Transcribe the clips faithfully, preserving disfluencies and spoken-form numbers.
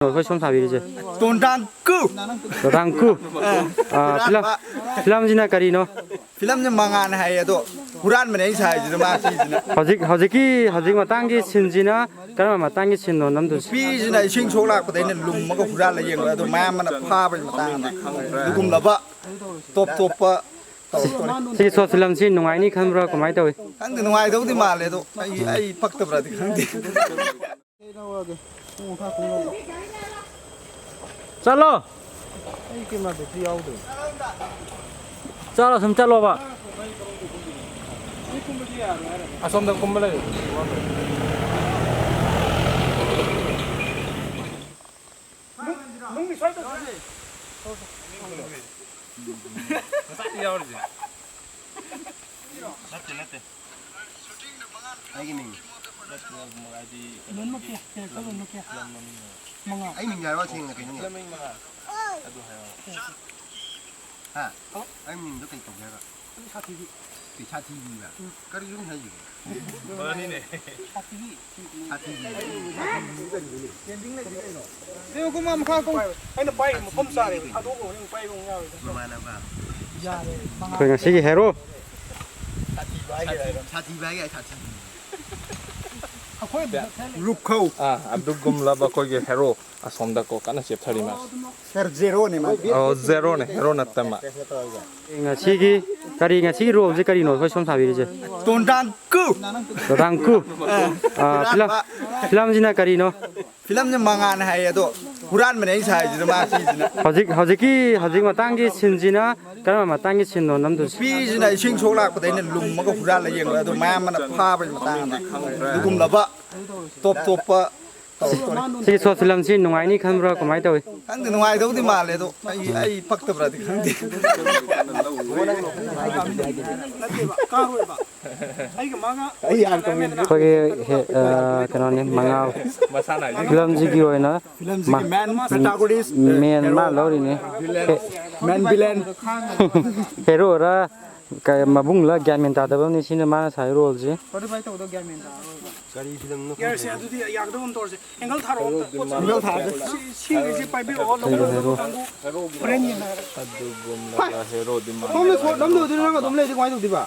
ꯑꯩꯈꯣꯏ ꯁꯣꯝ ꯁꯥꯕꯤꯔꯤꯁꯦ? ꯇꯣꯟꯗꯥꯡ ꯀꯨ꯫ ꯇꯣꯟꯗꯥꯡ ꯀꯨ꯫ ꯑ, ꯐꯤꯂꯝ, ꯐꯤꯂꯝꯁꯤꯅ ꯀꯔꯤꯅꯣ? ꯐꯤꯂꯝꯁꯦ ꯃꯉꯥꯜꯅ ꯍꯥꯏꯌꯦ, ꯑꯗꯣ ꯍꯨꯔꯥꯟꯕꯅꯦ ꯑꯩ ꯁꯥꯏꯁꯤꯅ, ꯃꯥ ꯁꯤꯁꯤꯅ꯫ ꯍꯧꯖꯤꯛ, ꯍꯧꯖꯤꯛꯀꯤ, ꯍꯧꯖꯤꯛ ꯃꯇꯥꯡꯒꯤ ꯁꯤꯟꯁꯤꯅ ꯀꯔꯝꯕ ꯃꯇꯥꯡꯒꯤ ꯁꯤꯟꯅꯣ ꯅꯝꯗꯣꯏꯁꯦ? ꯅꯨꯄꯤꯁꯤꯅ ꯏꯁꯤꯡ ꯁꯣꯛ ꯂꯥꯛꯄꯗ ꯑꯩꯅ ꯂꯨꯝꯃꯒ ꯍꯨꯔꯥꯜꯂ ꯌꯦꯡꯕ, ꯑꯗꯨ ꯃꯌꯥꯝꯕꯅ ꯐꯥꯕꯒꯤ ꯃꯇꯥꯡꯗ꯫ ꯑꯗꯨꯒꯨꯝꯂꯕ ꯇꯣꯞ ꯇꯣꯞꯄ ꯇꯧꯔꯛꯇꯣꯔꯦ꯫ ꯁꯤꯒꯤ ꯁꯣꯔꯠ ꯐꯤꯂꯝꯁꯤ ꯅꯨꯡꯉꯥꯏꯅꯤ ꯈꯟꯕ꯭ꯔꯥ, ꯀꯃꯥꯏꯅ ꯇꯧꯏ? ꯈꯪꯗꯦ, ꯅꯨꯡꯉꯥꯏꯗꯧꯗꯤ ꯃꯥꯜꯂꯦ, ꯑꯗꯣ ꯑꯩ, ꯑꯩ ꯄꯛꯇꯕ꯭ꯔꯥꯗꯤ ꯈꯪꯗꯦ꯫ ꯑꯩ ꯂꯧꯔꯒꯦ꯫ ꯄꯨꯡ ꯃꯈꯥ ꯀꯨꯝ ꯂꯧꯔꯣ꯫ ꯆꯠꯂꯣ꯫ ꯑꯩ ꯀꯦꯃꯦꯔꯥ ꯕꯦꯇ꯭ꯔꯤ ꯌꯥꯎꯗ꯭ꯔꯦ꯫ ꯆꯠꯂꯣ, ꯁꯨꯝ ꯆꯠꯂꯣꯕ꯫ ꯑꯁꯣꯝꯗ ꯀꯨꯝꯕ ꯂꯩ꯫ ꯉꯁꯥꯏꯗꯤ ꯌꯥꯎꯔꯤꯁꯦ꯫ ꯅꯠꯇꯦ, ꯅꯠꯇꯦ꯫ ꯑꯩꯒꯤ ꯃꯤꯡ꯫ ꯂꯣꯏꯅꯃꯛꯀꯤ ꯀꯦꯔꯦꯛꯇꯔ ꯂꯣꯏꯅꯃꯛꯀꯤ꯫ ꯃꯉꯥ꯫ ꯑꯩ ꯃꯤꯡ ꯍꯥꯏꯔꯣ ꯑꯁꯦꯡꯅ ꯀꯩꯅꯣꯅꯦ? ꯍꯥ? ꯑꯩ ꯃꯤꯡꯗꯣ ꯀꯩ ꯀꯧꯒꯦ ꯍꯥꯏꯕ? ꯁꯥꯊꯤꯕꯤ꯫ ꯀꯩ ꯁꯥꯊꯤꯕꯤꯕ? ꯎꯝ꯫ ꯀꯔꯤꯅꯣ ꯍꯥꯏꯁꯤꯕꯣ? ꯃꯥꯅꯤꯅꯦ꯫ ꯁꯥꯊꯤꯕꯤ꯫ ꯁꯥꯊꯤꯕꯤ꯫ ꯀꯩꯅꯣ ꯀꯨꯝꯃ ꯃꯈꯥ ꯀꯨꯝ꯫ ꯑꯩꯅ ꯄꯥꯏꯔꯤ ꯃꯐꯝ ꯆꯥꯔꯦꯕ꯫ ꯊꯥꯗꯣꯛꯈ꯭ꯔꯕꯅꯤ ꯑꯃꯨꯛ ꯄꯥꯏꯕ ꯑꯃꯨꯛ ꯌꯥꯔꯣꯏꯗ꯫ ꯃꯃꯥꯟꯅꯕ꯫ ꯌꯥꯔꯦ꯫ ꯑꯩꯈꯣꯏ ꯉꯁꯤꯒꯤ ꯍꯦꯔꯣ꯫ ꯁꯥꯊꯤꯕ ꯍꯥꯏꯒꯦ ꯍꯥꯏꯔꯣ? ꯁꯥꯊꯤꯕ ꯍꯥꯏꯒꯦ ꯍꯥꯏ, ꯁꯥꯊꯤꯕ꯫ ꯑꯩꯈꯣꯏ ꯔꯨꯛꯈꯧ꯫ ꯑꯥ, ꯑꯗꯨꯒꯨꯝꯂꯕ ꯑꯩꯈꯣꯏꯒꯤ ꯍꯦꯔꯣ ꯑꯁꯣꯝꯗꯀꯣ ꯀꯟꯅ ꯆꯦꯞꯊꯔꯤ ꯃꯥꯁꯦ꯫ ꯁꯥꯔ ꯖꯦꯔꯣꯅꯦ ꯃꯥꯗꯤ꯫ ꯑꯣ, ꯖꯦꯔꯣꯅꯦ, ꯍꯦꯔꯣ ꯅꯠꯇꯦ ꯃꯥ꯫ ꯉꯁꯤꯒꯤ ꯀꯔꯤ, ꯉꯁꯤꯒꯤ ꯔꯣꯜꯁꯦ ꯀꯔꯤꯅꯣ ꯑꯩꯈꯣꯏ ꯁꯣꯝ ꯁꯥꯕꯤꯔꯤꯁꯦ? ꯇꯣꯟꯗꯥꯡ ꯀꯨ꯫ ꯇꯣꯟꯗꯥꯡ ꯀꯨ꯫ ꯑꯥ, ꯐꯤꯂꯝ, ꯐꯤꯂꯝꯁꯤꯅ ꯀꯔꯤꯅꯣ? ꯐꯤꯂꯝꯁꯦ ꯃꯉꯥꯜꯅ ꯍꯥꯏꯌꯦ, ꯑꯗꯣ ꯍꯨꯔꯥꯟꯕꯅꯦ ꯑꯩ ꯁꯥꯏꯁꯤꯅ, ꯃꯥ ꯁꯤꯁꯤꯅ꯫ ꯍꯧꯖꯤꯛ, ꯍꯧꯖꯤꯛꯀꯤ, ꯍꯧꯖꯤꯛ ꯃꯇꯥꯡꯒꯤ ꯁꯤꯟꯁꯤꯅ ꯀꯔꯝꯕ ꯃꯇꯥꯡꯒꯤ ꯁꯤꯟꯅꯣ ꯅꯝꯗꯣꯏꯁꯦ? ꯅꯨꯄꯤꯁꯤꯅ ꯏꯁꯤꯡ ꯁꯣꯛ ꯂꯥꯛꯄꯗ ꯑꯩꯅ ꯂꯨꯝꯃꯒ ꯍꯨꯔꯥꯜꯂ ꯌꯦꯡꯕ, ꯑꯗꯨ ꯃꯌꯥꯝꯕꯅ ꯐꯥꯕꯒꯤ ꯃꯇꯥꯡꯗ꯫ ꯑꯗꯨꯒꯨꯝꯂꯕ ꯇꯣꯞ ꯇꯣꯞꯄ ꯇꯧꯔꯛꯇꯣꯔꯦ꯫ ꯁꯤꯒꯤ ꯁꯣꯔꯠ ꯐꯤꯂꯝꯁꯤ ꯅꯨꯡꯉꯥꯏꯅꯤ ꯈꯟꯕ꯭ꯔꯥ, ꯀꯃꯥꯏꯅ ꯇꯧꯏ? ꯈꯪꯗꯦ, ꯅꯨꯡꯉꯥꯏꯗꯧꯗꯤ ꯃꯥꯜꯂꯦ, ꯑꯗꯣ ꯑꯩ, ꯑꯩ ꯄꯛꯇꯕ꯭ꯔꯥꯗꯤ ꯈꯪꯗꯦ꯫ ꯅꯠꯇꯦꯕ, ꯀꯥꯔꯣꯏꯕ꯫ ꯑꯩꯒ ꯃꯥꯒ ꯑꯩꯈꯣꯏꯒꯤ ꯍꯦ-, ꯑ, ꯀꯩꯅꯣꯅꯤ, ꯃꯉꯥꯜ ꯐꯤꯂꯝꯁꯤꯒꯤ ꯑꯣꯏꯅ ꯐꯤꯂꯝꯁꯤꯒꯤ ꯃꯥ-, ꯃꯦꯟ ꯄ꯭ꯔꯣꯇꯥꯒꯣꯅꯤꯁ, ꯃꯦꯟ ꯃꯥ ꯂꯧꯔꯤꯅꯤ꯫ ꯃꯦꯟ ꯚꯤꯂꯦꯟ꯫ ꯍꯦꯔꯣꯔ ꯀ-, ꯃꯕꯨꯡꯂ ꯒ꯭ꯌꯥꯟ ꯃꯦꯟ ꯇꯥꯗꯕ ꯑꯃꯅꯤ ꯁꯤꯅ ꯃꯥꯅ ꯁꯥꯏ ꯔꯣꯜꯁꯦ꯫ ꯃꯣꯗꯤꯐꯥꯏ ꯇꯧꯕꯗ ꯒ꯭ꯌꯥꯟ ꯃꯦꯟ ꯇꯥꯔꯔꯣꯏꯕ꯫ ꯀꯔꯤ ꯐꯤꯂꯝꯅꯣ? ꯌꯥꯔꯁꯦ, ꯑꯗꯨꯗꯤ ꯌꯥꯒꯗꯕ ꯑꯃ ꯇꯧꯔꯁꯦ꯫ ꯑꯦꯡꯒꯜ ꯊꯥꯔꯛꯑꯣ ꯑꯝꯇ꯫ ꯄꯣꯠꯁꯦ ꯑꯦꯡꯒꯜ ꯊꯥꯔꯛꯑꯣ꯫ ꯁꯤ, ꯁꯤꯒꯤꯁꯦ ꯄꯥꯏꯕꯤꯔꯛꯑꯣ, ꯂꯧꯒꯗꯕ ꯀꯥꯡꯕꯨ꯫ ꯍꯣꯔꯦꯟ ꯌꯦꯡꯅꯔꯒꯦ꯫ ꯑꯗꯨꯒꯨꯝꯂꯕ ꯍꯦꯔꯣꯗꯤ ꯃꯥꯟꯗꯕ꯫ ꯁꯣꯝꯗ ꯁꯣ-, ꯅꯝꯗꯣꯏꯗꯨꯅ ꯅꯪ ꯑꯗꯨꯝ ꯂꯩꯔꯗꯤ ꯀꯃꯥꯏꯅ ꯇꯧꯗꯣꯏꯕ?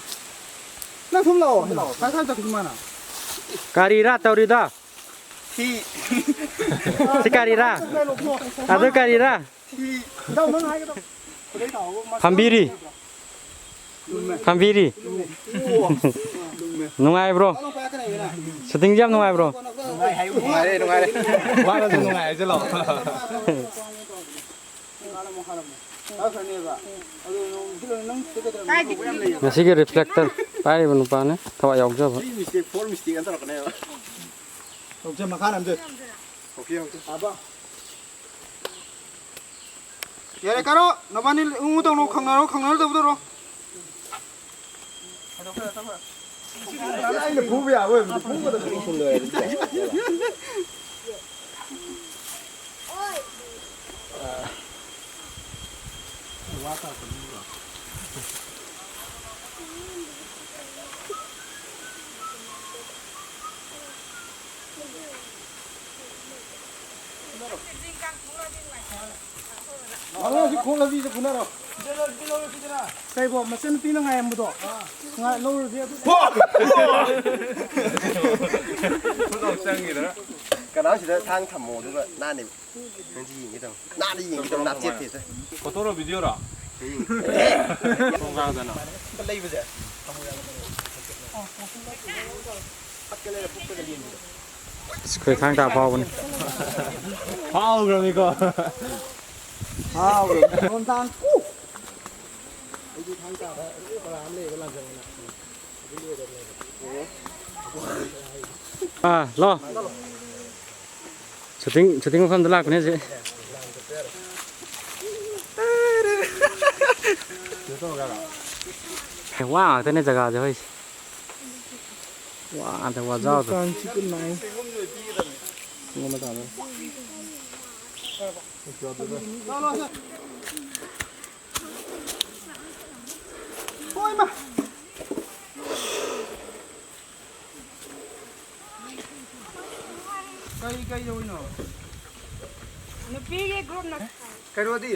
ꯅꯪ ꯁꯨꯝ ꯂꯥꯛꯑꯣ꯫ ꯁꯥꯏ ꯁꯥꯏ ꯆꯠꯈꯤꯅꯤ ꯃꯥꯅ꯫ ꯀꯔꯤꯔꯥ ꯇꯧꯔꯤꯗꯣ? ꯁꯤ꯫ ꯁꯤ ꯀꯔꯤꯔꯥ? ꯑꯗꯨ ꯀꯔꯤꯔꯥ? ꯐꯝꯕꯤꯔꯤ꯫ ꯐꯝꯕꯤꯔꯤ꯫ ꯅꯨꯡꯉꯥꯏꯕ꯭ꯔꯣ? ꯁꯨꯇꯤꯡꯁꯦ ꯌꯥꯝ ꯅꯨꯡꯉꯥꯏꯕ꯭ꯔꯣ? ꯅꯨꯡꯉꯥꯏꯔꯦ, ꯅꯨꯡꯉꯥꯏꯔꯦ꯫ ꯋꯥꯔꯁꯨ ꯅꯨꯡꯉꯥꯏ ꯍꯥꯏꯁꯤꯜꯂꯣ꯫ ꯉꯁꯤꯒꯤ ꯔꯤꯐ꯭ꯂꯦꯛꯇꯔ ꯄꯥꯏꯔꯤꯕ ꯅꯨꯄꯥꯅ ꯊꯋꯥꯏ ꯌꯥꯎꯖꯕ꯫ ꯇꯧꯁꯦ, ꯃꯈꯥ ꯅꯝꯁꯦ꯫ ꯌꯥꯔꯦ, ꯀꯥꯔꯣ꯫ ꯅꯕꯥꯅꯤ ꯎ ꯇꯧꯅꯣ, ꯈꯪꯅꯔꯣ, ꯈꯪꯅꯔꯣ ꯇꯧꯗꯧꯔꯣ꯫ ꯑꯩꯅ ꯐꯨꯕ ꯌꯥꯕ ꯑꯣꯏꯕꯗꯤ ꯐꯨꯕꯗ ꯐꯨ꯫ ꯃꯉꯥꯁꯤ ꯈꯣꯡ ꯂꯝꯕꯤꯗ ꯐꯨꯅꯔꯣ꯫ ꯀꯩꯕꯣ, ꯃꯆꯟꯅꯨꯄꯤꯅ ꯉꯥꯏꯔꯝꯕꯗꯣ꯫ ꯉꯥ ꯂꯧꯔꯨꯔꯗꯤ ꯑꯗꯨ ꯀꯅꯥꯁꯤꯗ ꯊꯥꯡ ꯊꯝꯃꯣ, ꯑꯗꯨꯒ ꯅꯥꯟꯅ ꯅꯪꯁꯤ ꯌꯦꯡꯒꯦ ꯇꯧꯅꯤ꯫ ꯅꯥꯟꯅ ꯌꯦꯡꯒꯦ ꯇꯧꯅꯤ, ꯅꯥꯆꯦꯠꯇꯦꯗ꯫ ꯐꯣꯇꯣꯔꯣ, ꯚꯤꯗꯤꯑꯣꯔꯣ? ꯌꯦꯡ-, ꯈꯣꯡꯒꯥꯡꯗꯅꯣ? ꯂꯩꯕꯁꯦ꯫ ꯑꯁ, ꯑꯩꯈꯣꯏ ꯊꯥꯡ ꯇꯥ ꯐꯥꯎꯕꯅꯤ꯫ ꯐꯥꯎꯈ꯭ꯔꯕꯅꯤꯀꯣ꯫ ꯐꯥꯎꯈ꯭ꯔꯕꯅꯤ꯫ ꯊꯥꯡ ꯇꯥ꯫ ꯑꯩꯗꯤ ꯊꯥꯡ ꯇꯥꯕ ꯄꯔꯥ ꯑꯃ ꯂꯩꯌꯦꯕ, ꯂꯥꯟꯖꯪ ꯑꯅ꯫ ꯑꯥ, ꯂꯥꯛꯑꯣ꯫ ꯁꯨꯇꯤꯡ, ꯁꯨꯇꯤꯡ ꯃꯐꯝꯗ ꯂꯥꯛꯄꯅꯦ ꯍꯧꯖꯤꯛ꯫ ꯋꯥ ꯉꯥꯛꯇꯅꯦ ꯖꯒꯥꯁꯦ ꯍꯣꯏꯁꯦ꯫ ꯋꯥ ꯉꯥꯛꯇ, ꯋꯥꯖꯥꯎꯗ꯫ ꯄꯨꯡ ꯑꯃ ꯇꯥꯗꯣꯔꯦ꯫ ꯀꯩ ꯀꯩ ꯇꯧꯔꯤꯅꯣ? ꯅꯨꯄꯤꯒꯤ ꯒ꯭ꯔꯨꯞꯅ ꯀꯩꯅꯣꯗꯤ,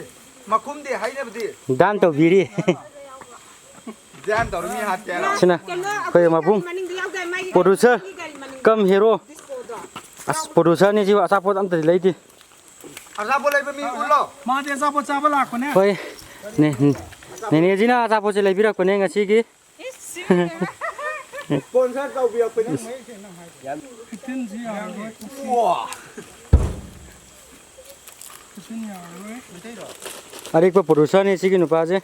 ꯃꯈꯨꯝꯗꯤ ꯍꯩꯅꯕꯗꯤ? ꯗꯥꯟ ꯇꯧꯕꯤꯔꯤ꯫ ꯗꯥꯟ ꯇꯧꯔꯤ ꯃꯤ ꯍꯥꯠꯀꯦ ꯍꯥꯏꯔꯣ? ꯁꯤꯅ ꯑꯩꯈꯣꯏ ꯃꯕꯨꯡ, ꯃꯅꯤꯡꯗ ꯌꯥꯎꯗꯦ, ꯃꯥꯒꯤ ꯄ꯭ꯔꯣꯗ꯭ꯌꯨꯁꯔ ꯒꯥꯔꯤ ꯃꯅꯤꯡꯗ꯫ ꯀꯝ ꯍꯦꯔꯣ꯫ ꯗꯤꯁꯀꯣꯗꯣ꯫ ꯑꯁ, ꯄ꯭ꯔꯣꯗ꯭ꯌꯨꯁꯔꯅꯤ ꯁꯤꯕꯨ ꯑꯆꯥꯄꯣꯠ ꯑꯝꯇꯗꯤ ꯂꯩꯇꯦ꯫ ꯑꯆꯥꯄꯣꯠ ꯂꯩꯕ ꯃꯤ ꯎꯠꯂꯣ꯫ ꯃꯥꯗꯤ ꯑꯆꯥꯄꯣꯠ ꯆꯥꯕ ꯂꯥꯛꯄꯅꯦ꯫ ꯍꯣꯏ꯫ ꯅꯦ-, ꯅꯦꯅꯦꯖꯤꯅ ꯑꯆꯥꯄꯣꯠꯁꯦ ꯂꯩꯕꯤꯔꯛꯄꯅꯦ ꯉꯁꯤꯒꯤ꯫ ꯏꯁ, ꯁꯤ ꯁ꯭ꯄꯣꯟꯁꯔ ꯇꯧꯕꯤꯔꯛꯄꯅꯤ꯫ ꯐꯤꯐꯇꯤꯟꯁꯤ ꯌꯥꯔꯔꯣꯏ꯫ ꯋꯥ꯫ ꯐꯤꯐꯇꯤꯟ ꯌꯥꯔꯔꯣꯏ꯫ ꯑꯔꯤꯛꯄ ꯄ꯭ꯔꯣꯗ꯭ꯌꯨꯁꯔꯅꯤ ꯁꯤꯒꯤ ꯅꯨꯄꯥꯁꯦ꯫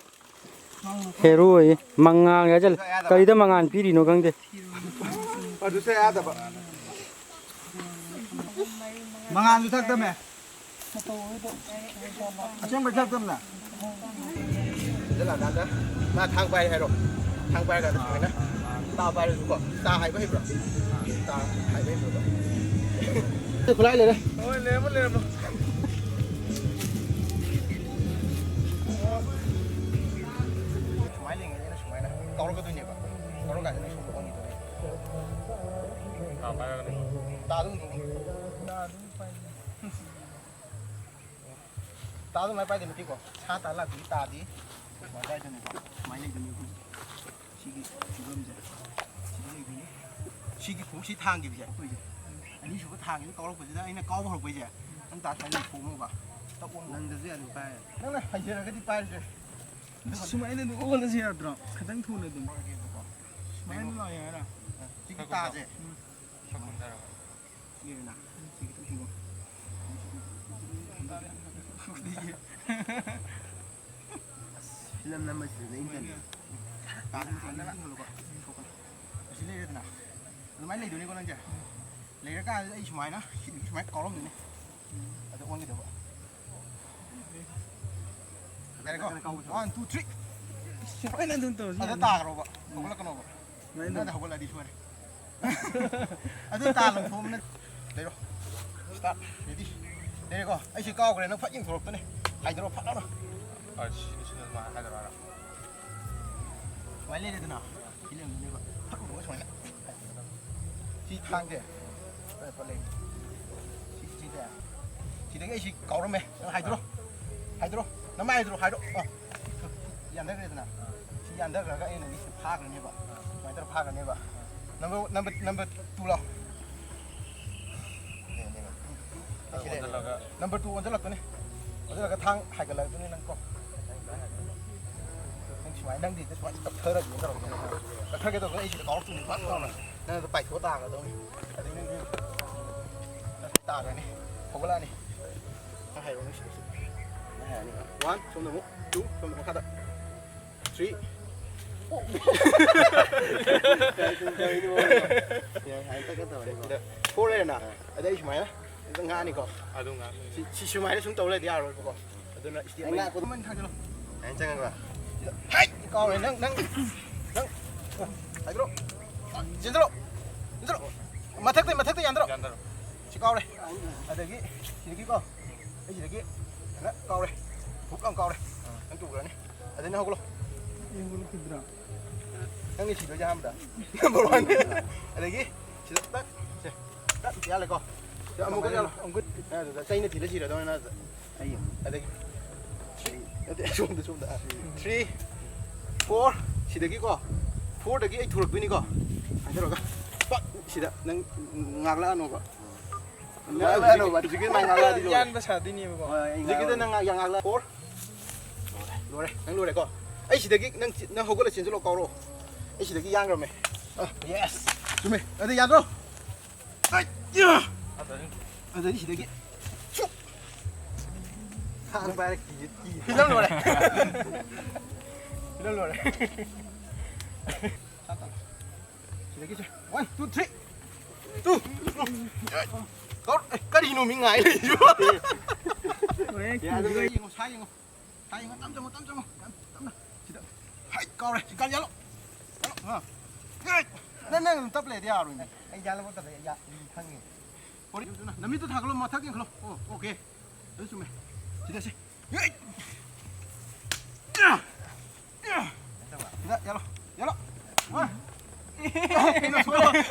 ꯍꯦꯔꯣ ꯑꯣꯏꯌꯦ꯫ ꯃꯉꯥꯜ ꯍꯥꯏꯖꯜꯂꯦ꯫ ꯀꯔꯤꯗ ꯃꯉꯥꯜ ꯄꯤꯔꯤꯅꯣ ꯈꯪꯗꯦ꯫ ꯄ꯭ꯔꯣꯗ꯭ꯌꯨꯁꯔ ꯌꯥꯗꯕ꯫ ꯃꯉꯥꯜꯁꯨ ꯊꯛꯇꯃꯦ꯫ ꯑꯁꯦꯡꯕꯩ ꯊꯛꯇꯕꯅ? ꯁꯤꯗ ꯂꯥꯛꯀꯥꯟꯗ ꯃꯥ ꯊꯥꯡ ꯄꯥꯏꯔꯦ ꯍꯥꯏꯔꯣ꯫ ꯊꯥꯡ ꯄꯥꯏꯔꯀꯥꯟꯗ ꯁꯨꯃꯥꯏꯅ ꯇꯥ ꯄꯥꯏꯔꯁꯨꯀꯣ꯫ ꯇꯥ ꯍꯥꯏꯕ ꯍꯩꯕ꯭ꯔꯣ? ꯇꯥ ꯍꯥꯏꯕ ꯍꯩꯕ꯭ꯔꯣ? ꯈꯨꯠꯂꯥꯏ ꯂꯩꯔꯦ꯫ ꯍꯣꯏ, ꯂꯩꯔꯝꯃꯣ, ꯂꯩꯔꯝꯃꯣ꯫ ꯁꯨꯃꯥꯏꯅ ꯂꯩꯉꯩꯗ ꯁꯨꯃꯥꯏꯅ ꯀꯧꯔꯛꯀꯗꯣꯏꯅꯦꯕ꯫ ꯀꯧꯔꯀꯥꯟꯗ ꯅꯪ ꯁꯣꯝꯗ ꯑꯣꯟꯈꯤꯗꯣꯏꯅꯦꯕ꯫ ꯇꯥ ꯄꯥꯏꯔꯒꯅꯤ꯫ ꯇꯥ ꯑꯗꯨꯝ ꯇꯥ ꯑꯗꯨꯝ ꯄꯥꯏ꯫ ꯇꯥ ꯑꯗꯨꯃꯥꯏꯅ ꯄꯥꯏꯗꯣꯏ ꯅꯠꯇꯦꯀꯣ꯫ ꯁꯥ ꯇꯥ ꯂꯥꯛꯄꯒꯤ ꯇꯥꯗꯤ ꯁꯨꯃꯥꯏꯅ ꯄꯥꯏꯗꯣꯏꯅꯤꯀꯣ꯫ ꯁꯨꯃꯥꯏꯅ ꯂꯩꯗꯣꯏꯅꯤ ꯑꯩꯈꯣꯏꯁꯦ꯫ ꯁꯤꯒꯤ ꯐꯤꯕꯝꯁꯦ꯫ ꯁꯤꯗ ꯂꯩꯗꯣꯏꯅꯤ꯫ ꯁꯤꯒꯤ ꯈꯣꯡꯁꯤ ꯊꯥꯡꯈꯤꯕꯁꯦ ꯑꯩꯈꯣꯏꯁꯦ꯫ ꯑꯅꯤꯁꯨꯕ ꯊꯥꯡꯒꯤꯗ ꯀꯥꯎꯔꯛꯄꯁꯤꯗ ꯑꯩꯅ ꯀꯥꯎꯕ ꯍꯧꯔꯛꯄꯩꯁꯦ꯫ ꯅꯪ ꯇꯥ ꯁꯨꯃꯥꯏꯅ ꯂꯩꯊꯣꯛꯑꯝꯃꯣꯕ꯫ ꯇꯛꯑꯣ꯫ ꯅꯪꯗꯁꯨ ꯌꯥꯅꯤ ꯄꯥꯏ꯫ ꯅꯪꯅ ꯍꯩꯖꯔꯒꯗꯤ ꯄꯥꯏꯔꯁꯦ꯫ ꯁꯨꯃꯥꯏꯅ ꯑꯗꯨꯝ ꯑꯣꯜꯂꯁꯨ ꯌꯥꯗ꯭ꯔꯣ? ꯈꯤꯇꯪ ꯊꯨꯅ ꯑꯗꯨꯝ꯫ ꯁꯨꯃꯥꯏꯅ ꯂꯥꯛꯑꯦ ꯍꯥꯏꯔ? ꯁꯤꯒꯤ ꯇꯥꯁꯦ꯫ ꯎꯝ꯫ ꯁꯤꯗꯅ꯫ ꯁꯤ ꯈꯤꯇꯪ ꯊꯦꯡꯉꯣ꯫ ꯐꯤꯂꯝ ꯅꯝꯕꯁꯤꯗꯅꯦ ꯑꯩꯅ ꯆꯠꯂꯤꯁꯦ꯫ ꯇꯥꯗꯅ ꯁꯨꯃꯥꯏꯅ ꯈꯜꯂꯣꯀꯣ꯫ ꯁꯣꯛꯀꯅꯤ꯫ ꯑꯁꯤ ꯂꯩꯔꯦꯗꯅ꯫ ꯑꯗꯨꯃꯥꯏꯅ ꯂꯩꯗꯣꯏꯅꯤꯀꯣ ꯅꯪꯁꯦ꯫ ꯂꯩꯔꯀꯥꯟꯗ ꯑꯩ ꯁꯨꯃꯥꯏꯅ, ꯁꯨꯃꯥꯏꯅ ꯀꯥꯎꯔꯝꯗꯣꯏꯅꯦ꯫ ꯑꯗ ꯑꯣꯟꯈꯤꯗꯧꯕ꯫ ꯌꯥꯔꯦꯀꯣ? One, two, three꯫ ꯁꯨꯃꯥꯏꯅ ꯑꯗꯨꯝ ꯇꯧꯔꯁꯤ꯫ ꯑꯗ ꯇꯥꯈ꯭ꯔꯣꯕ꯫ ꯍꯧꯒꯠꯂꯛꯀꯅꯣꯕ꯫ ꯁꯨꯃꯥꯏꯅ ꯅꯪ ꯑꯗꯨꯝ꯫ ꯍꯧꯒꯠꯂꯛꯑꯗꯤ ꯁꯣꯏꯔꯦ꯫ ꯑꯗꯨ ꯇꯥ ꯂꯪꯊꯣꯛꯑꯝꯅ ꯂꯩꯔꯣ꯫ Start, ready꯫ ꯂꯩꯔꯦꯀꯣ? ꯑꯩꯁꯦ ꯀꯥꯎꯈ꯭ꯔꯦ꯫ ꯅꯪ ꯐꯠ ꯌꯦꯡꯊꯣꯔꯛꯇꯅꯦ꯫ ꯍꯥꯏꯗꯔꯣ ꯐꯠ ꯂꯥꯎꯅ꯫ ꯑ, ꯁꯤ-, ꯁꯤꯅ ꯁꯨꯃꯥꯏꯅ ꯍꯥꯏꯗꯔꯣ ꯍꯥꯏꯔꯣ? ꯁꯨꯃꯥꯏꯅ ꯂꯩꯔꯦꯗꯅ, ꯁꯤ ꯂꯩꯔꯝꯗꯣꯏꯅꯦꯕ꯫ ꯐꯛ ꯂꯣꯡꯉ ꯁꯨꯃꯥꯏꯅ꯫ ꯁꯤ ꯊꯥꯡꯁꯦ꯫ ꯁ꯭ꯋꯥꯏꯗ ꯐꯛ ꯂꯩ꯫ ꯁꯤ, ꯁꯤꯁꯦ꯫ ꯁꯤꯗꯒꯤ ꯑꯩ ꯁꯤ ꯀꯥꯎꯔꯝꯃꯦ꯫ ꯅꯪ ꯍꯥꯏꯗꯣꯔꯣ꯫ ꯍꯥꯏꯗꯣꯔꯣ꯫ ꯅꯃꯥꯏ ꯍꯥꯏꯗꯣꯔꯣ, ꯍꯥꯏꯔꯣ꯫ ꯑ꯫ ꯁꯤ ꯌꯥꯟꯊꯈ꯭ꯔꯦꯗꯅ꯫ ꯁꯤ ꯌꯥꯟꯊꯈ꯭ꯔꯒ ꯑꯩꯅ ꯁꯤ ꯐꯥꯈ꯭ꯔꯅꯦꯕ꯫ ꯁꯨꯃꯥꯏꯅ ꯇꯧꯔ ꯐꯥꯈ꯭ꯔꯅꯦꯕ꯫ Number, number, number two ꯂꯥꯎ꯫ ꯁꯤ ꯂꯩꯔꯦ꯫ ꯑꯣꯟꯁꯤꯜꯂꯒ꯫ Number two ꯑꯣꯟꯁꯤꯜꯂꯛꯇꯣꯏꯅꯤ꯫ ꯑꯣꯟꯁꯤꯜꯂꯒ ꯊꯥꯡ ꯍꯥꯏꯒꯠꯂꯛꯇꯣꯏꯅꯤ ꯅꯪ ꯀꯣ꯫ ꯅꯪ ꯁꯨꯃꯥꯏꯅ, ꯅꯪꯗꯤ ꯁꯨꯃꯥꯏꯅ ꯇꯞꯊꯔꯒꯦꯅ ꯇꯧꯔꯛꯇꯣꯏꯅꯤ꯫ ꯇꯞꯊꯔꯒꯦ ꯇꯧꯔꯒ ꯑꯩ ꯁꯤꯗ ꯀꯥꯎꯔꯛꯇꯣꯏꯅꯤ꯫ ꯐꯠ ꯇꯧꯅ ꯅꯪ ꯑꯗꯨ ꯄꯥꯏꯊꯣꯛꯑ ꯇꯥꯔꯒꯗꯧꯅꯤ꯫ ꯑꯗꯩ ꯅꯪꯗꯤ ꯇꯥꯔꯅꯤ꯫ ꯍꯧꯒꯠꯂꯛꯑꯅꯤ꯫ ꯅꯪ ꯍꯥꯏꯔꯛꯑꯣ, ꯅꯪ ꯁꯤꯗ ꯁꯤ꯫ ꯅꯪ ꯍꯥꯏꯔꯛꯑꯅꯤ꯫ One, ꯁꯣꯝꯗ ꯑꯃꯨꯛ꯫ Two, ꯁꯣꯝꯗ ꯃꯈꯥꯗ꯫ Three꯫ ꯌꯥꯏ, ꯇꯛ ꯇꯛ ꯇꯧꯔꯅꯤ꯫ Four ꯂꯩꯔꯦꯅ? ꯑꯥ꯫ ꯑꯗꯩ ꯑꯩ ꯁꯨꯃꯥꯏꯅ ꯑꯗꯨꯝ ꯉꯥꯛꯑꯅꯤꯀꯣ꯫ ꯑꯗꯨꯝ ꯉꯥꯛꯑꯅꯤ꯫ ꯁꯤ, ꯁꯤ ꯁꯨꯃꯥꯏꯅ ꯁꯨꯝ ꯇꯧ ꯂꯩꯔꯗꯤ ꯌꯥꯔꯣꯏꯕꯀꯣ꯫ ꯑꯗꯨꯅ step ꯑꯩ ꯑꯃ ꯉꯥꯛꯄꯗꯣ꯫ ꯑꯃ ꯊꯥꯡꯖꯜꯂꯣ꯫ ꯑꯩꯅ ꯆꯪꯉꯒ꯫ ꯁꯤꯗ꯫ ꯍꯥꯏꯠ! ꯀꯥꯎꯔꯦ꯫ ꯅꯪ, ꯅꯪ, ꯅꯪ꯫ ꯍꯥꯏꯗ꯭ꯔꯣ? ꯆꯦꯟꯁꯤꯜꯂꯣ꯫ ꯆꯦꯟꯁꯤꯜꯂꯣ꯫ ꯃꯊꯛꯇ, ꯃꯊꯛꯇ ꯌꯥꯟꯗ꯭ꯔꯣ? ꯌꯥꯟꯗ꯭ꯔꯣ꯫ ꯁꯤ ꯀꯥꯎꯔꯦ꯫ ꯑꯗꯒꯤ ꯁꯤꯗꯒꯤꯀꯣ꯫ ꯑꯩ ꯁꯤꯗꯒꯤ ꯍꯦꯟꯅ ꯀꯥꯎꯔꯦ꯫ ꯍꯨꯛ ꯑꯃ ꯀꯥꯎꯔꯦ꯫ ꯅꯪ ꯇꯨꯈ꯭ꯔꯅꯤ꯫ ꯑꯗꯩ ꯅꯪ ꯍꯧꯒꯠꯂꯣ꯫ ꯑꯩ ꯍꯧꯒꯠꯂꯛꯈꯤꯗ꯭ꯔꯥ? ꯅꯪꯅ ꯁꯤꯗꯣꯏꯁꯦ ꯑꯍꯥꯟꯕꯗ꯫ Number one꯫ ꯑꯗꯒꯤ ꯁꯤꯗ ꯇꯛ꯫ ꯁꯦ꯫ ꯇꯛ ꯌꯥꯜꯂꯦꯀꯣ꯫ ꯁꯤꯗ ꯑꯃꯨꯛꯀ ꯌꯥꯜꯂꯣ꯫ ꯑꯃꯨꯛꯀ꯫ ꯑꯗꯨꯗ ꯆꯩꯅ ꯊꯤꯜꯂ ꯁꯤꯔꯗꯧꯅꯤ ꯅꯪ ꯑꯗꯨꯗ꯫ ꯑꯩ ꯑꯃꯨꯛ꯫ ꯑꯗꯒꯤ꯫ Three꯫ ꯅꯠꯇꯦ, ꯑꯁꯣꯝꯗ, ꯁꯣꯝꯗ꯫ Three꯫ Four꯫ ꯁꯤꯗꯒꯤꯀꯣ꯫ Fourꯗꯒꯤ ꯑꯩ ꯊꯨꯔꯛꯇꯣꯏꯅꯤꯀꯣ꯫ ꯍꯥꯏꯗꯔꯒ꯫ ꯄꯛ! ꯁꯤꯗ ꯅꯪ ꯉꯥꯛꯂꯛꯑꯅꯣꯕ꯫ ꯉꯥꯛꯂꯛꯑꯅꯣꯕ꯫ ꯍꯧꯖꯤꯛꯀꯤ ꯑꯗꯨꯃꯥꯏꯅ ꯉꯥꯛꯂꯛꯑꯗꯤ ꯂꯣꯏꯔꯦ꯫ ꯌꯥꯟꯕ ꯁꯥꯗꯣꯏꯅꯦꯕꯀꯣ꯫ ꯍꯣꯏ, ꯑꯩ ꯍꯧꯖꯤꯛꯀꯤꯗ ꯉꯥꯛꯂꯛꯑꯅꯤ꯫ ꯅꯪ ꯉꯥꯛ-, ꯉꯥꯛꯂꯛ-, Four꯫ ꯂꯣꯏꯔꯦ꯫ ꯂꯣꯏꯔꯦ꯫ ꯅꯪ ꯂꯣꯏꯔꯦꯀꯣ? ꯑꯩ ꯁꯤꯗꯒꯤ ꯅꯪ ꯆꯤ-, ꯅꯪ ꯍꯧꯒꯠꯂ ꯆꯦꯟꯁꯤꯜꯂꯣ, ꯀꯥꯎꯔꯣ꯫ ꯑꯩ ꯁꯤꯗꯒꯤ ꯌꯥꯟꯈ꯭ꯔꯕꯅꯦ꯫ ꯑ, yes꯫ ꯆꯨꯝꯃꯦ꯫ ꯑꯗꯨ ꯌꯥꯗ꯭ꯔꯣ? ꯑꯩ, ꯌꯥ! ꯑꯗꯨꯗꯤ ꯁꯤꯗꯒꯤ꯫ ꯁꯨꯛ! ꯊꯥꯡ ꯄꯥꯏꯔ ꯀꯤ-, ꯀꯤ-, ꯐꯤꯂꯝ ꯂꯣꯏꯔꯦ꯫ ꯐꯤꯂꯝ ꯂꯣꯏꯔꯦ꯫ ꯁꯤꯗꯒꯤꯁꯦ꯫ One, two, three꯫ Two꯫ ꯀꯧꯔ-, ꯑꯦ, ꯀꯔꯤꯅꯣ ꯃꯤ ꯉꯥꯏ ꯂꯩꯔꯤꯁꯤꯕꯣ? ꯍꯣꯔꯦꯟ ꯌꯥꯗꯕ ꯀꯤꯗꯣꯏ꯫ ꯌꯦꯡꯉꯣ, ꯁꯥ ꯌꯦꯡꯉꯣ꯫ ꯁꯥ ꯌꯦꯡꯉꯣ, ꯇꯞ ꯆꯪꯉꯣ, ꯇꯞ ꯆꯪꯉꯣ꯫ ꯌꯥꯝ ꯇꯞꯅ꯫ ꯁꯤꯗ꯫ ꯍꯥꯏꯠ ꯀꯥꯎꯔꯦ꯫ ꯁꯤ ꯀꯥꯟ ꯌꯥꯜꯂꯣ꯫ ꯌꯥꯜꯂꯣ꯫ ꯑꯥ꯫ ꯍꯦꯠ! ꯅꯪ, ꯅꯪ ꯑꯗꯨꯝ ꯇꯞ ꯂꯩꯔꯗꯤ ꯌꯥꯔꯣꯏꯅꯦ꯫ ꯑꯩ ꯌꯥꯜꯂꯕ ꯃꯇꯝꯗ ꯑꯩ ꯌꯥ-, ꯈꯪꯉꯦ꯫ ꯍꯣꯔꯦꯟ ꯅꯃꯤꯠꯇꯣ ꯊꯥꯒꯠꯂꯣ, ꯃꯊꯛ ꯌꯦꯡꯈꯠꯂꯣ꯫ ꯑꯣ, okay꯫ ꯑꯗꯨ ꯆꯨꯝꯃꯦ꯫ ꯁꯤꯗ ꯁꯤ꯫ ꯍꯦꯠ! ꯌꯥ! ꯌꯥ! ꯌꯥꯜꯂꯣ, ꯌꯥꯜꯂꯣ꯫ ꯋꯥ꯫ ꯀꯩꯅꯣ ꯁꯣꯏꯔꯦ꯫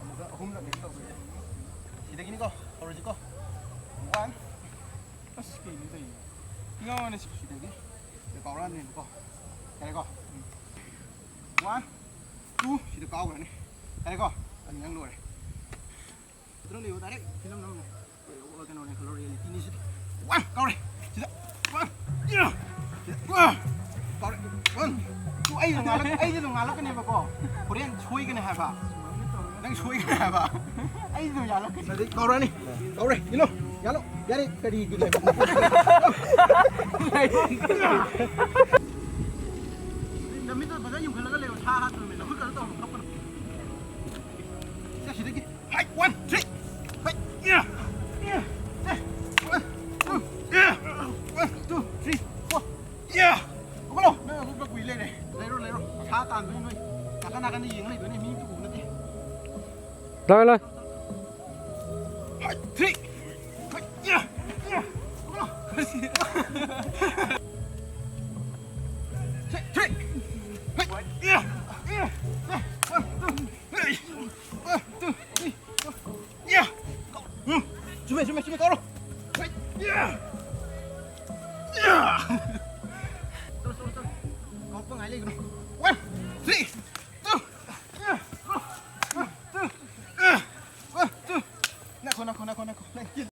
ꯑꯃꯨꯛꯀ ꯑꯍꯨꯝꯂꯛꯅꯦ ꯇꯧꯗꯣꯏꯁꯦ꯫ ꯁꯤꯗꯒꯤꯅꯤꯀꯣ, ꯍꯧꯔꯁꯤꯀꯣ꯫ One꯫ ꯑꯁ, ꯀꯩꯅꯣ ꯇꯧꯔꯤꯁꯦ? ꯉꯥꯎꯔꯅꯤ ꯁꯤ꯫ ꯁꯤꯗꯒꯤ ꯁꯤꯗ ꯀꯥꯎꯔꯛꯑꯅꯦꯕꯀꯣ꯫ ꯌꯥꯔꯦꯀꯣ? One, two, ꯁꯤꯗ ꯀꯥꯎꯈ꯭ꯔꯅꯤ꯫ ꯌꯥꯔꯦꯀꯣ? ꯑꯅꯤ ꯅꯪ ꯂꯣꯏꯔꯦ꯫ ꯑꯗꯨꯅ ꯂꯩꯌꯣ, direct film ꯅꯝꯃꯣ꯫ ꯀꯩꯅꯣꯅꯦ ꯈꯜꯂꯣ, reality ꯅꯤ ꯁꯤꯗꯤ꯫ One, ꯀꯥꯎꯔꯦ꯫ ꯁꯤꯗ꯫ One, yeah꯫ ꯁꯤꯗ꯫ One꯫ ꯀꯥꯎꯔꯦ꯫ One, two꯫ ꯑꯩꯁꯨ ꯉꯥꯜꯂꯛ-, ꯑꯩꯁꯨ ꯉꯥꯜꯂꯛꯀꯅꯦꯕꯀꯣ꯫ ꯍꯣꯔꯦꯟ ꯁꯣꯏꯒꯅꯤ ꯍꯥꯏꯕ꯫ ꯅꯪ ꯁꯣꯏꯒꯅꯤ ꯍꯥꯏꯕ꯫ ꯑꯩꯁꯨ ꯉꯥꯜꯂꯛꯀꯅꯤ꯫ ꯑꯗꯩ ꯀꯥꯎꯔꯛꯑꯅꯤ꯫ ꯀꯥꯎꯔꯦ꯫ ꯏꯜꯂꯣ꯫ ꯌꯥꯜꯂꯣ꯫ ꯌꯥꯔꯦ꯫ ꯀꯔꯤꯒꯤ ꯂꯩꯕ? ꯅꯃꯤꯠꯇꯣ ꯐꯖꯅ ꯌꯨꯡꯈꯠꯂꯒ ꯂꯩꯌꯣ꯫ ꯁꯥ ꯍꯥꯠꯇꯣꯏꯅꯦ꯫ ꯅꯈꯨꯠ ꯀꯩꯅꯣ ꯇꯧꯔꯣ꯫ ꯀꯞꯀꯅꯨ꯫ ꯁꯦ, ꯁꯤꯗꯒꯤ꯫ ꯍꯥꯏ, one, three꯫ ꯍꯥꯏ, yeah, yeah, yeah, one, two, yeah, one, two, three, four, yeah꯫ ꯍꯧꯒꯠꯂꯣ꯫ ꯅꯪ ꯑꯗꯨꯝ ꯀꯨꯏ ꯂꯩꯔꯦ꯫ ꯂꯩꯔꯣ, ꯂꯩꯔꯣ꯫ ꯁꯥ ꯇꯥꯟꯗꯣꯏꯅꯤ ꯅꯣꯏ꯫ ꯅꯥꯀꯟ ꯅꯥꯀꯟꯗ ꯌꯦꯡ ꯂꯩꯗꯣꯏꯅꯦ꯫ ꯃꯤ ꯑꯝꯇ ꯎꯕ ꯅꯠꯇꯦ꯫ ꯂꯥꯛꯑꯣ, ꯂꯥꯛꯑꯣ꯫ ꯍꯥꯏ, three꯫ ꯍꯥꯏ, yeah, yeah꯫ ꯍꯧꯒꯠꯂꯣ꯫ ꯁꯦ, three꯫ ꯍꯥꯏ, yeah, yeah, yeah꯫ One, two, three꯫ One, two, three, four꯫ Yeah! ꯎꯝ, ꯆꯨꯝꯃꯦ, ꯆꯨꯝꯃꯦ, ꯆꯨꯝꯃꯦ, ꯀꯥꯎꯔꯣ꯫ ꯍꯩ, yeah! Yeah! ꯆꯠꯂꯣ, ꯆꯠꯂꯣ, ꯆꯠꯂꯣ꯫ ꯀꯥꯎꯔꯛꯄ ꯉꯥꯏ ꯂꯩꯒꯅꯨ꯫